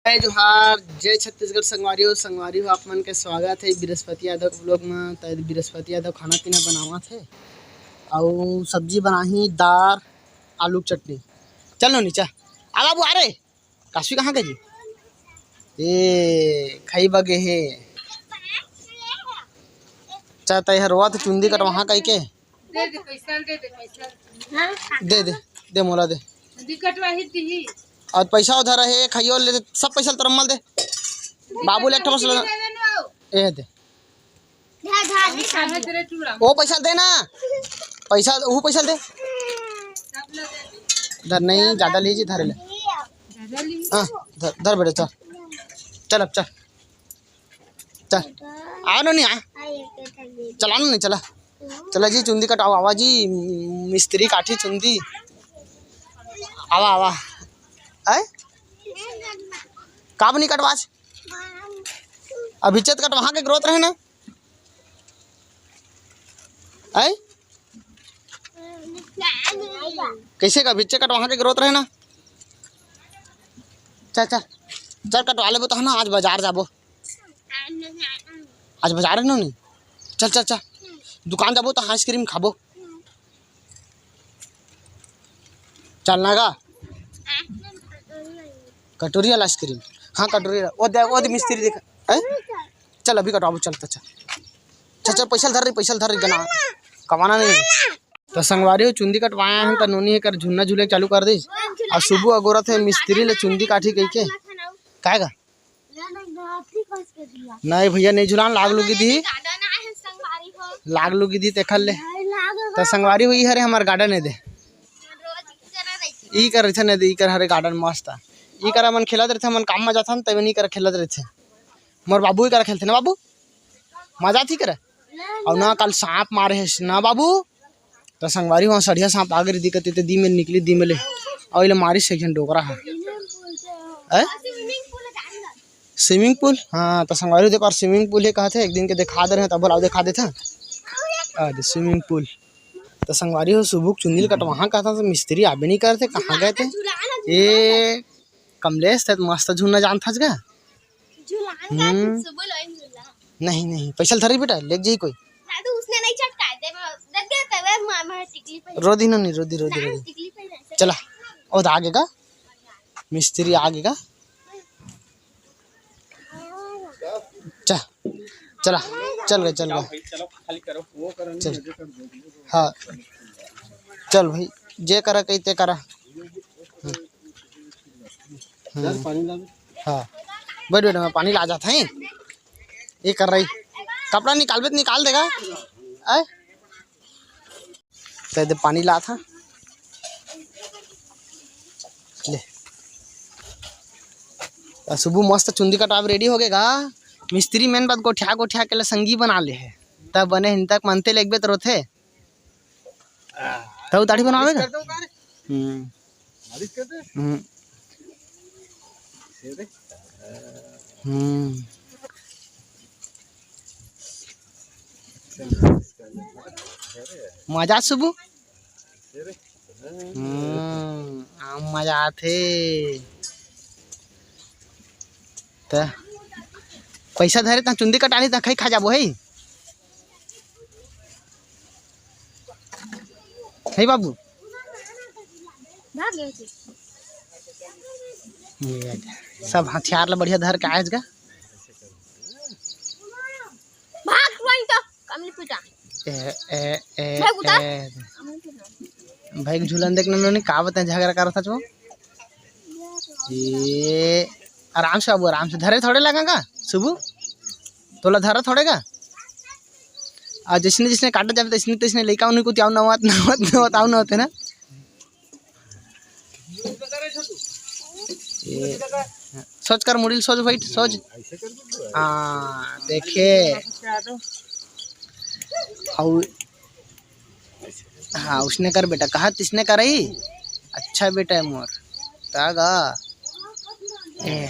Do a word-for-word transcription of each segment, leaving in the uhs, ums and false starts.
जय जोहार, जय छत्तीसगढ़ संगवारी हो। संगवारी हो, आप मन के स्वागत हे बृहस्पति यादव के vlog म। त बृहस्पति यादव खाना पीना बनावत हे, अउ सब्जी बनाही दार, आलू के चटनी। चल नोनी, चल। आ बाबू, आ रे। काशवी कहाँ गई? ए, खाई बगे हे। चा, तै हर रोवत चुंदी कटवाहा कहि के। दे दे, पैसा दे दे, पैसा। दे दे, दे मोला दे। चुंदी कटवाही दिही। अउ पैसा उधर हे, खाइयो ले, सब पैसा तोर अम्मा ल दे। बाबू ले एक ठो बस ले। दे दे ना। ए दे। धा, धा, नहीं काहे खाबो। तेरे टूरा? ओ पैसा दे ना। पैसा, वो पैसा दे। सब ले दे। धर नहीं, ज्यादा लीजिए, धर ले। ज्यादा ली। हाँ, धर, धर बेटा, चल। चल अब चल। चल। आ नोनी, आ। चला नोनी, चला। चला जी, चुंदी कटाओ, आवा जी, मिस्त्री काठी चुंदी। आवा, आवा। आय? काब नहीं कटवाच? अभी चेत कटवाहा के रोत रहे ना? आय? कैसे का अभी चेत कटवाहा के रोत रहे ना? चल, चल। चल कटवा लेबो तो है ना, आज बाजार जाबो। आज बाजार है ना नहीं? चल, चल, चल। दुकान जाबो तो आइसक्रीम खाबो। चलना का? कटोरी वाला आइसक्रीम। हाँ, कटोरी वाला। वो दे, वो दे मिस्त्री देख। हैं? चल, अभी कटवाबो, चल, तो चल। चल, चल, पैसा धर रही, पैसा धर रही, गना। कमाना नहीं। तो संगवारी हो, चुंदी कटवाया है, तो नोनी हे कर झुन्ना झूले चालू कर दिस। अउ सुबू अगोरत हे मिस्त्री ले चुंदी काठी कहि के। काय गा? नहीं भैया, नहीं झुलान, लाग लुगी दी। लाग लुगी दी तेखर ले। तो संगवारी हो, ई हरे हमर garden हे दे। ई कर रहिथे ने दे, ई कर हरे garden मस्त। ई कर हमन खेलत रहिथे, हमन काम म जाथन, तब ई कर खेलत रहिथे। मोर बाबू ई कर खेलथे ना बाबू? मजा आथे ई कर। अउ ना कल सांप मारे हे ना बाबू? त संगवारी हो, सड़िया सांप आगे रही दिखत, ते दी में निकली, दी में ले। अउ इले मारिस एक झन डोकरा हा। हैं? Swimming pool? हाँ, त संगवारी हो, दे पार swimming pool हे कहत हे, एक दिन के देखा दे रहे, तब बोला, देखा देथे। आ दे swimming pool। त संगवारी हो, सुबुक चुंदी ल कटवाहा कहत हे, त मिस्त्री आबे नहीं करथे, कहाँ गए थे? ए, कमलेश, ते मस्त झूलना जानथस गा? झूलान हम्म। का सुबह लोइन झूला। नहीं, नहीं, पैसा धरी बेटा, लेके जाई कोई। दादू, उसने नहीं चटकाए, दे, दे, दे, दे, मार, मार, टिकली पे। रो दी ना, नहीं, रो दी, रो दी, रो दी। टिकली पे नहीं, चला, ओ, आगे का? मिस्त्री आगे का? चल, चला, चल गए, चल गए। चल। हाँ, चल भाई, जे करा कही ते करा। हम्म। हम्म। हाँ, बैठ, बैठ, मैं पानी ला जात हँव। ये कर रही, कपड़ा निकालबे त निकाल देगा। आय? ते दे पानी लात हँव। ले। आ, सुबह मस्त चुंदी कटाब ready हो गे गा। मिस्त्री मेन बात गोठिया गोठिया के ले संगी बना ले हे। तब बने हिन तक मनते लेगबे त रोथे। तब दाढ़ी बनवावे का? मालिश कर दो का रे? हम्म। मालिश कर दे। हम्म। ये देख। हम्म। मजा सुबह। हम्म, आम मजा आथे। त पैसा धरे त चुंदी कटा ली त खई खा जाबो है। हे बाबू। भाग गए थे। ये सब हथियार ला बढ़िया धर के आए गा। भाग वहीं तो कमली पीटा। ए, ए, ए, भाग उधर। ए। कमली पीटा। भाई के झूलन देखना नोनी का बताएं झगड़ा करत हच वो। ये आराम से बाबू, आराम से धरे थोड़े लगा का सुबह। तोला धरा थोड़े का। आ जैसने जैसने काटा जाबे तैसने तैसने लइका उन्हीं को त्याव नवत नवत नवत आव नवत है ना। ये सोच कर मुड़िल सोच बैठ सोच। हाँ देखे। अउ हाँ, उसने कर बेटा, कहा तिसने करई। अच्छा बेटा है मोर। तागा। ए।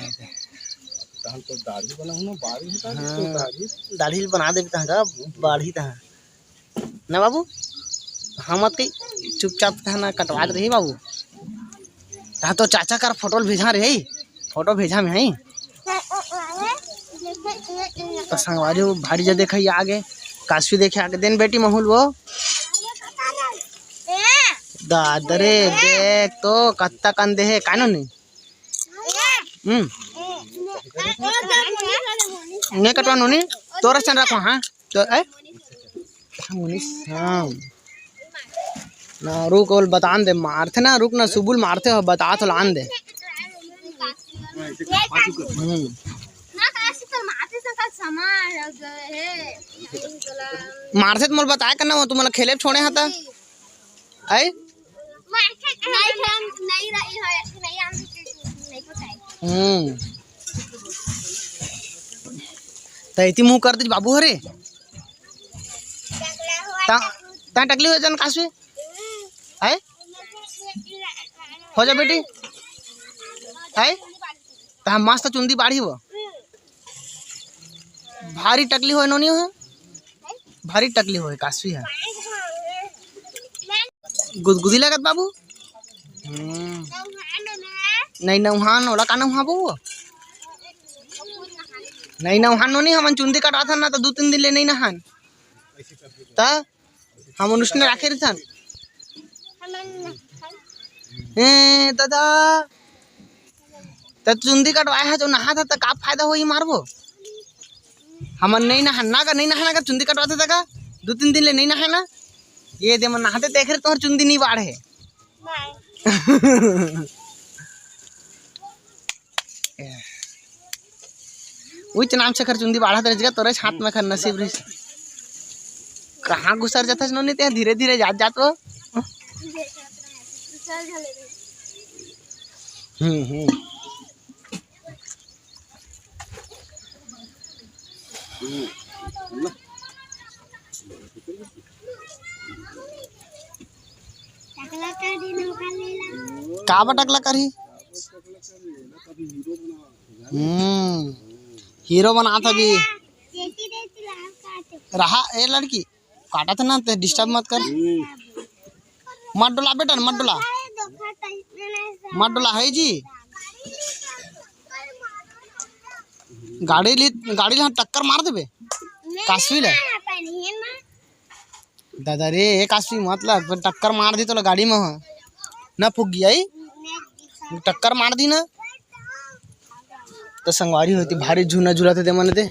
तहन तो दाढ़ी बनाहूँ ना, बारी होता है, हाँ, तो दाढ़ी। दाढ़ी बना देबे तहन का, बाढ़ी तहन। ना बाबू, हम मत कही, चुपचाप तहन कटवा दे रही बाबू। तहन तो चाचा कर फोटो भेजा रही। फोटो भेजा में है। तो संगवारी हो, भारी जा देखा ये आगे, काशवी देखे आगे। देन बेटी महुल वो, दादरे देख तो कत्ता कंदे है, कानो नहीं। हम्म। ने कटवा नोनी, तोरा सन रखो, हाँ। तो, ए? मुनीस, हाँ। ना, रुक, ओल बतान दे, मारथे ना, रुक ना, सुबुल मारथे हो, बता तो लान दे। हम्म। मारथे तो मोल बताए करना, वो तुमन खेले छोड़े हा ता। आई? हम्म। त इति मुंह कर दे बाबू हरे। ता, ता टकली हो जान काशवी? आए? हो जा बेटी। आए? ता मस्त चुंदी बाढ़ी वो। भारी टकली होय नोनी हो, भारी टकली होय काशवी है। गुदगुदी लगत बाबू। हम्म। नहीं नौहान, ओला का नौहाबो? नहीं नौहान नोनी, हमन चुंदी कटवाथन ना तो दू तीन दिन ले नहीं नहान। त हमन उसने राखे रहिथन। ए दादा, त चुंदी कटवाए हा जो नहात हा त का फायदा होही मारबो? हमन नहीं नहान ना का, नहीं नहाना का, चुंदी कटवाथे त का दू तीन दिन ले नहीं नहाना। ये दे मन नहाते देख रहे तोहर चुंदी नहीं बाढ़े। उच नाम से खर चुंदी बाढ़त रहिस गा, तोरे हाथ में खर नसीब रहिस। कहाँ घुसर जाथस नोनी ते धीरे धीरे जात जात वो। हम्म हम्म। का बटकला करही? हम्म, हीरो बनात अभी। रहा ए लड़की, काटत ना ते, डिस्टर्ब मत कर। मत डोला बेटा, मत डोला, मत डोला है जी। गाड़ी ली, गाड़ी ला टक्कर मार देबे काशवी ला। दादा रे, एक आशी मतलब टक्कर मार दी तोला गाड़ी में, ह ना फुग्गी आई, टक्कर मार दी ना। तो संगवारी होती भारी झूना झूला थे दे मन दे।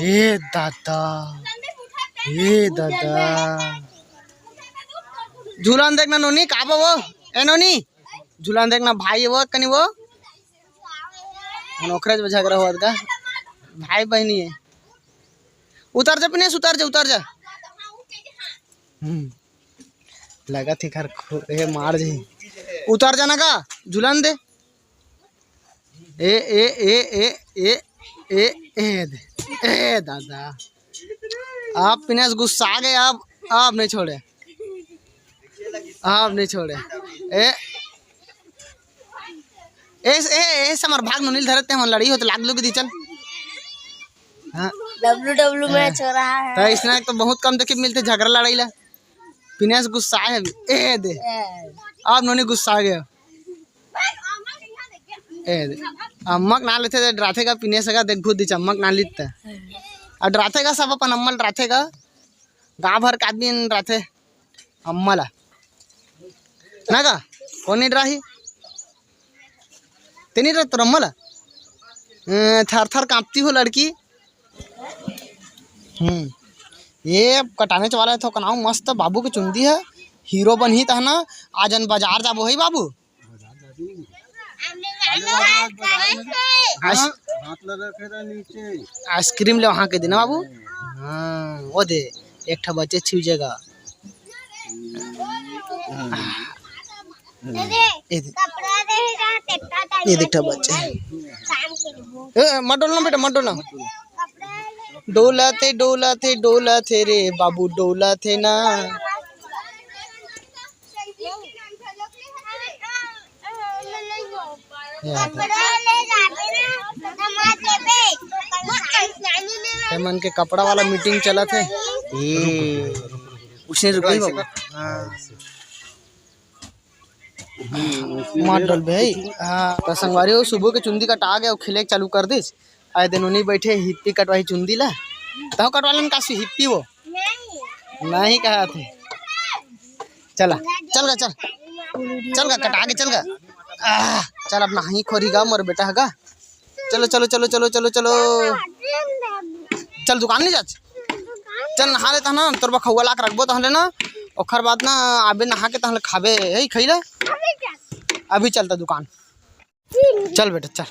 ए दादा, ए दादा, झूलन देखना नोनी, का बा वो? ए नोनी, झूलन देखना भाई वो, कनी वो। मन ओखरे झगड़ा होत का, भाई बहनी है। उतर जा पिनेश, उतर जा, उतर जा। हम्म, लगत हे घर खो-, ए, मार जी। उतर जाना का, झुलन दे। ए, ए, ए, ए, ए, ए, ए, दे। ए, दादा। अब पिनेश गुस्सा आ गए, अब, अब नहीं छोड़े। अब नहीं छोड़े। ए, ए, ए, ए, समर भाग नोनी ल धरत ते, मन लड़ई होत, लाग लुग दी, चल। हाँ। डब्ल्यू डब्ल्यू मैच हो रहा है। तो इसने तो बहुत कम देखे मिलते झगड़ा लड़ाई ला। पिनेश गुस्सा है अभी। ए दे। ए। अब नोनी गुस्सा आ गया। ए दे। अम्मक ना लेते दे, डराथे का पिनेश का, देख भूत दिचा, अम्मक ना लेते। अब डराथे का सब अपन अम्मा ल डराथे का। गाँव भर का आदमी डराथे। अम्मा ला। ना का? कोन नहीं डराही? तेनी डरत तोर अम्मा ला? अं, थर थर कांपती हो लड़की। हम्म। ये अब कटाने वाला है तो कनाऊ मस्त बाबू के चुंदी है। हीरो बनही तहना। आज अन बाजार जाबो है बाबू। आइस-, हाथ लगा के रह नीचे। आइसक्रीम ले वहाँ के देना बाबू। हाँ, वो दे, एक ठा बचे छिव जगह। ए दे, ए दे, एक ठा बचे। ए, मत डोलना बेटा, मत डोलना। डोला थे, डोला थे, डोला थे रे बाबू, डोला थे ना। ते मन के कपड़ा वाला मीटिंग चलत हे। ए, उसने रुक गई बाबू। हाँ। मार डलबे है। हाँ, त संगवारी हो, सुबह के चुंदी कटा गया, खिले चालू कर दिस। आए दिन उन्हीं बैठे हिप्पी कटवाही चुंदी ला। तहु कटवा लेन काशी हिप्पी वो। नहीं कहा थे। चला, चल गा, चल। चल गा, कटा के चल गा। आह, चल अब नहाही खोरी गा, मोर बेटा हगा। चलो, चलो, चलो, चलो, चलो, चलो। चल दुकान नहीं जाच। चल नहा लेता ना, तोर बखौआ लाक रखबो तहले ना। ओखर बाद ना आबे नहा के तहले खाबे। हे खैला। अभी चलता दुकान। चल बेटा, चल।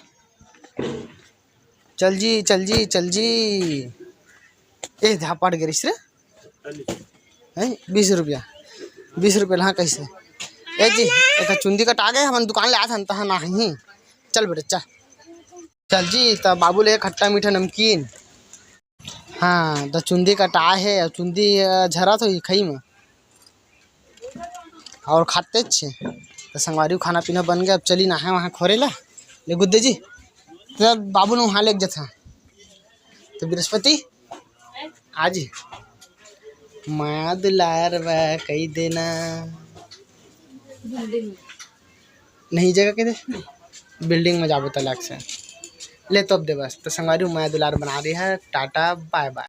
चल जी, चल जी, चल जी। ए, धा पड़ गिरिस रे। हैं, बीस रुपया। बीस रुपया ला कैसे? ए जी, एक चुंदी कटा गए, हमन दुकान ले आथन, तहाँ नाही। चल बेटा, चल। चल जी, त बाबू ले खट्टा मीठा नमकीन। हाँ, त चुंदी कटा हे, अउ चुंदी, अ, झरा तो ही खाई में। और खाते छे। त संगवारी खाना पीना बन गया, अब चली नहाए वहाँ खोरे ला। ले गुद्दे जी, त बाबू ने वहाँ ले जथा। त बृहस्पति, आज ही माया दुलार बा कही देना। नहीं जगह के दे, बिल्डिंग में जाबो तलाक से। ले तो अब दे बस। त संगवारी माया दुलार बना रही है, टाटा बाय बाय।